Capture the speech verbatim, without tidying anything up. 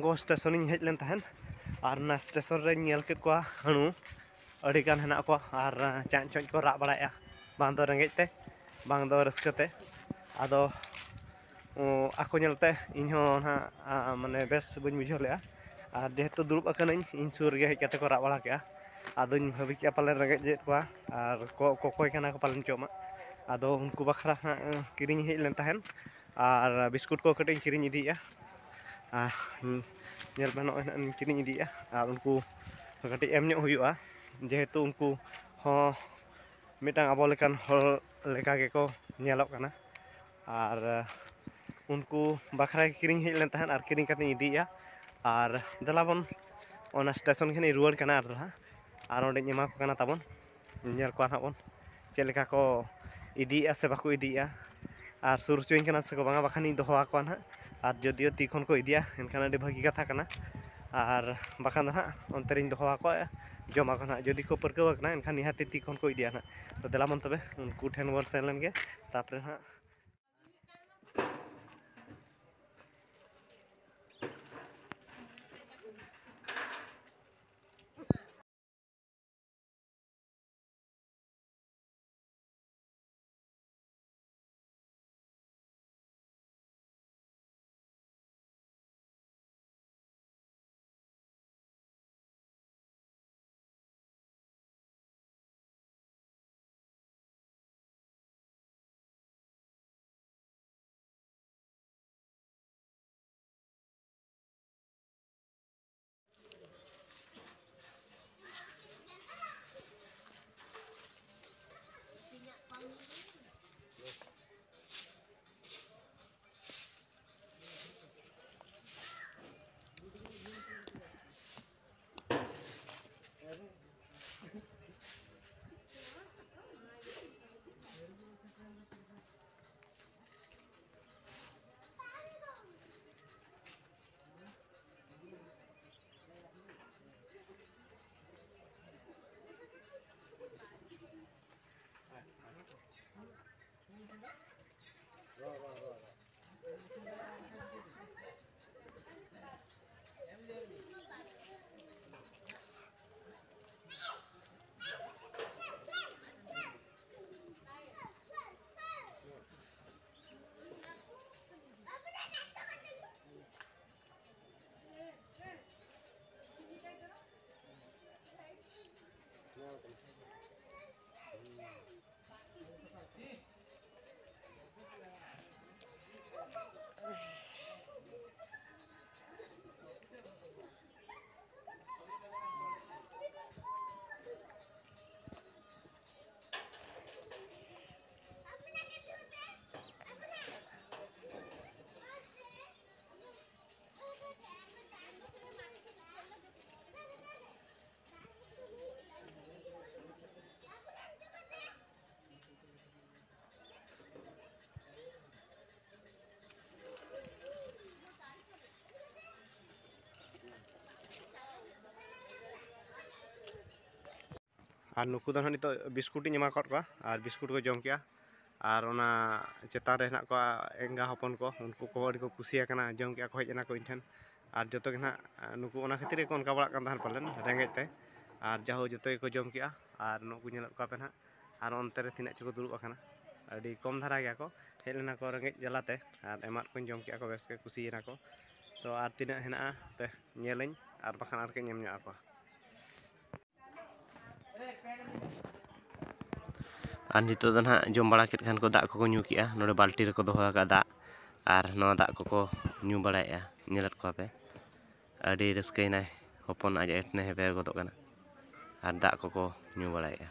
ᱜᱚ ᱥᱴᱮᱥᱚᱱᱤᱧ ᱦᱮᱡ ᱞᱮᱱ ᱛᱟᱦᱮᱸᱫ, ᱟᱨ ᱚᱱᱟ ᱥᱴᱮᱥᱚᱱ ᱨᱮᱧ ᱧᱮᱞ ᱠᱮᱫ ᱠᱚᱣᱟ ᱦᱟᱹᱬᱩ ᱟᱹᱰᱤ ᱜᱟᱱ ᱦᱮᱱᱟᱜ ᱠᱚᱣᱟ, ᱟᱨ ᱪᱟᱸᱪ ᱪᱚᱸᱪ ᱠᱚ ᱨᱟᱜ ᱵᱟᱲᱟᱭᱮᱫᱼᱟ, ᱵᱟᱝ ᱫᱚ ᱨᱮᱸᱜᱮᱡ ᱛᱮ, ᱵᱟᱝ ᱫᱚ ᱨᱟᱹᱥᱠᱟᱹ ᱛᱮ᱾ ᱟᱫᱚ ᱚ, ᱟᱠᱚ ᱧᱮᱞᱛᱮ ᱤᱧᱦᱚᱸ ᱱᱟᱦᱟᱜ, ᱟ, ᱢᱟᱱᱮ ᱵᱮᱥ ᱵᱟᱹᱧ ᱵᱩᱡᱷᱟᱹᱣ ᱞᱮᱫᱼᱟ᱾ ᱟᱨ ᱡᱮᱦᱮᱛᱩ ᱫᱩᱲᱩᱵ ᱟᱠᱟᱱᱟᱹᱧ, ᱤᱧ ᱥᱩᱨ ᱨᱮᱜᱮ ᱦᱮᱡ ᱠᱟᱛᱮ ᱠᱚ ᱨᱟᱜ ᱵᱟᱲᱟ ᱠᱮᱫᱼᱟ᱾ ᱟᱫᱚᱧ ᱵᱷᱟᱹᱵᱤ ᱠᱮᱫᱼᱟ ᱯᱟᱞᱮᱱ ᱨᱮᱸᱜᱮᱡ ᱮᱫ ᱠᱚᱣᱟ, ᱟᱨ ᱠᱚ ᱠᱚᱠᱚᱭ ᱠᱟᱱᱟ ᱠᱚ ᱯᱟᱞᱮᱱ ᱪᱚ ᱟᱢᱟᱜ᱾ ᱟᱫᱚ ᱩᱱᱠᱩ ᱵᱟᱠᱷᱨᱟ ᱦᱟᱸᱜ, ᱮ, ᱠᱤᱨᱤᱧ ᱦᱮᱡ ᱞᱮᱱ ᱛᱟᱦᱮᱸᱫ, ᱟᱨ ᱵᱤᱥᱠᱩᱴ ᱠᱚ ᱠᱟᱹᱴᱤᱡ ᱤᱧ ᱠᱤᱨᱤᱧ ᱤᱫᱤᱭᱮᱫᱼᱟ᱾ ᱟᱨ, ᱦᱩᱸ, ᱧᱮᱞ ᱯᱮ, ᱱᱚᱜᱼᱚᱭ ᱱᱟᱦᱟᱜ ᱤᱧ ᱠᱤᱨᱤᱧ ᱤᱫᱤᱭᱮᱫᱼᱟ, ᱟᱨ ᱩᱱᱠᱩ ᱠᱟᱹᱴᱤᱡ ᱮᱢ ᱧᱚᱜ ᱦᱩᱭᱩᱜᱼᱟ, ᱡᱮᱦᱮᱛᱩ ᱩᱱᱠᱩ ᱦᱚᱸ ᱢᱤᱫᱴᱟᱝ ᱟᱵᱚ ᱞᱮᱠᱟᱱ ᱦᱚᱲ ᱞᱮᱠᱟ ᱜᱮᱠᱚ ᱧᱮᱞᱚᱜ ᱠᱟᱱᱟ᱾ ᱟᱨ ᱩᱱᱠᱩ ᱵᱟᱠᱷᱨᱟ ᱜᱮ ᱠᱤᱨᱤᱧ ᱦᱮᱡ ᱞᱮᱱ ᱛᱟᱦᱮᱸᱫ, ᱟᱨ ᱠᱤᱨᱤᱧ ᱠᱟᱛᱮᱧ ᱤᱫᱤᱭᱮᱫᱼᱟ᱾ ᱟᱨ ᱫᱮᱞᱟ ᱵᱚᱱ, ᱚᱱᱟ ᱥᱴᱮᱥᱚᱱ ᱜᱮ ᱱᱟᱜ ᱤᱧ ᱨᱩᱣᱟᱹᱲ ᱠᱟᱱᱟ ᱟᱨ ᱫᱚ ᱦᱟᱸᱜ, ᱟᱨ ᱚᱸᱰᱮᱧ ᱮᱢᱟ ᱠᱚ ᱠᱟᱱᱟ ᱛᱟᱵᱚᱱ᱾ ᱧᱮᱞ ᱠᱚᱣᱟ ᱱᱟᱦᱟᱜ ᱵᱚᱱ ᱪᱮᱫ ᱞᱮᱠᱟ ᱠᱚ ᱤᱫᱤᱭᱮᱫᱼᱟ ᱥᱮ ᱵᱟᱠᱚ ᱤᱫᱤᱭᱮᱫᱼᱟ, ᱟᱨ ᱥᱩᱨ ᱦᱚᱪᱚᱧ ᱠᱟᱱᱟ ᱥᱮ ᱠᱚ ᱵᱟᱝᱟ, ᱵᱟᱠᱷᱟᱱᱤᱧ ᱫᱚᱦᱚ ᱟᱠᱚᱣᱟ ᱱᱟᱦᱟᱜ᱾ ᱟᱨ ᱡᱚᱫᱤᱭᱳ ᱛᱤ ᱠᱷᱚᱱ ᱠᱚ ᱤᱫᱤᱭᱟ, ᱮᱱᱠᱷᱟᱱ ᱟᱹᱰᱤ ᱵᱷᱟᱹᱜᱤ ᱠᱟᱛᱷᱟ ᱠᱟᱱᱟ, ᱟᱨ ᱵᱟᱠᱷᱟᱱ ᱫᱚ ᱱᱟᱦᱟᱜ ᱚᱱᱛᱮ ᱨᱤᱧ ᱫᱚᱦᱚ ᱟᱠᱚᱣᱟ, ᱡᱚᱢᱟ ᱠᱚ ᱱᱟᱦᱟᱜ᱾ ᱡᱩᱫᱤ ᱠᱚ ᱯᱟᱹᱨᱠᱟᱹᱣ ᱟᱠᱟᱱᱟ, ᱮᱱᱠᱷᱟᱱ ᱱᱤᱦᱟᱹᱛᱤ ᱛᱤ ᱠᱷᱚᱱ ᱠᱚ ᱤᱫᱤᱭᱟ ᱱᱟᱦᱟᱜ᱾ ᱛᱚ ᱫᱮᱞᱟ ᱵᱚᱱ ᱛᱚᱵᱮ, ᱩᱱᱠᱩ ᱴᱷᱮᱱ ᱵᱚᱱ ᱥᱮᱱ ᱞᱮᱱ ᱜᱮ, ᱛᱟᱨᱯᱚᱨᱮ ᱱᱟᱦᱟᱜ ᱟᱨ ᱱᱩᱠᱩ ᱫᱚ ᱱᱟᱦᱟᱜ ᱱᱤᱛᱚᱜ ᱵᱤᱥᱠᱩᱴ ᱤᱧ ᱮᱢᱟ ᱠᱟᱫ ᱠᱚᱣᱟ, ᱟᱨ ᱵᱤᱥᱠᱩᱴ ᱠᱚ ᱡᱚᱢ ᱠᱮᱜᱼᱟ᱾ ᱟᱨ ᱚᱱᱟ ᱪᱮᱛᱟᱱ ᱨᱮ ᱦᱮᱱᱟᱜ ᱠᱚᱣᱟ ᱮᱸᱜᱟ ᱦᱚᱯᱚᱱ ᱠᱚ, ᱩᱱᱠᱩ ᱠᱚᱦᱚᱸ ᱟᱹᱰᱤ ᱠᱚ ᱠᱩᱥᱤ ᱟᱠᱟᱱᱟ, ᱡᱚᱢ ᱠᱮᱜᱼᱟ ᱠᱚ, ᱦᱮᱡ ᱮᱱᱟ ᱠᱚ ᱤᱧ ᱴᱷᱮᱱ᱾ ᱟᱨ ᱡᱚᱛᱚ ᱜᱮ ᱱᱟᱦᱟᱜ ᱱᱩᱠᱩ ᱚᱱᱟ ᱠᱷᱟᱹᱛᱤᱨ ᱜᱮᱠᱚ ᱚᱱᱠᱟ ᱵᱟᱲᱟᱜ ᱠᱟᱱ ᱛᱟᱦᱮᱸᱫ ᱯᱟᱞᱮᱱ, ᱨᱮᱸᱜᱮᱡ ᱛᱮ᱾ ᱟᱨ ᱡᱟᱦᱳ, ᱡᱚᱛᱚ ᱜᱮᱠᱚ ᱡᱚᱢ ᱠᱮᱜᱼᱟ᱾ ᱟᱨ ᱱᱩᱠᱩ ᱧᱮᱞᱮᱫ ᱠᱚᱣᱟ ᱯᱮ ᱱᱟᱦᱟᱜ, ᱟᱨ ᱚᱱᱛᱮ ᱨᱮ ᱛᱤᱱᱟᱹᱜ ᱪᱚᱠᱚ ᱫᱩᱲᱩᱵ ᱟᱠᱟᱱᱟ, ᱟᱹᱰᱤ ᱠᱚᱢ ᱫᱷᱟᱨᱟ ᱜᱮᱭᱟ ᱠᱚ, ᱦᱮᱡ ᱞᱮᱱᱟ ᱠᱚ ᱨᱮᱸᱜᱮᱡ ᱡᱟᱞᱟᱛᱮ, ᱟᱨ ᱮᱢᱟᱫ ᱠᱚᱧ, ᱡᱚᱢ ᱠᱮᱜᱼᱟ ᱠᱚ, ᱵᱮᱥ ᱜᱮ ᱠᱩᱥᱤᱭᱮᱱᱟ ᱠᱚ᱾ ᱛᱚ ᱟᱨ ᱛᱤᱱᱟᱹᱜ ᱦᱮᱱᱟᱜᱼᱟ ᱯᱮ ᱧᱮᱞᱟᱹᱧ, ᱟᱨ ᱵᱟᱠᱷᱟᱱ ᱟᱨ ᱠᱟᱹᱡ ᱮᱢ ᱧᱚᱜ ᱟᱠᱚᱣᱟ᱾ ᱟᱨ ᱱᱤᱛᱚᱜ ᱫᱚ ᱱᱟᱦᱟᱜ ᱡᱚᱢ ᱵᱟᱲᱟ ᱠᱮᱫ ᱠᱷᱟᱱ ᱠᱚ, ᱫᱟᱜ ᱠᱚᱠᱚ ᱧᱩ ᱠᱮᱜᱼᱟ᱾ ᱱᱚᱰᱮ ᱵᱟᱹᱞᱴᱤ ᱨᱮᱠᱚ ᱫᱚᱦᱚ ᱟᱠᱟᱫ ᱫᱟᱜ, ᱟᱨ ᱱᱚᱣᱟ ᱫᱟᱜ ᱠᱚᱠᱚ ᱧᱩ ᱵᱟᱲᱟᱭᱮᱫᱼᱟ᱾ ᱧᱮᱞᱮᱫ ᱠᱚᱣᱟ ᱯᱮ, ᱟᱹᱰᱤ ᱨᱟᱹᱥᱠᱟᱹᱭᱮᱱᱟᱭ ᱦᱚᱯᱚᱱ, ᱟᱡ ᱮᱴᱱᱮ ᱦᱮᱵᱮᱨ ᱜᱚᱫᱚᱜ ᱠᱟᱱᱟ, ᱟᱨ ᱫᱟᱜ ᱠᱚᱠᱚ ᱧᱩ ᱵᱟᱲᱟᱭᱮᱫᱼᱟ᱾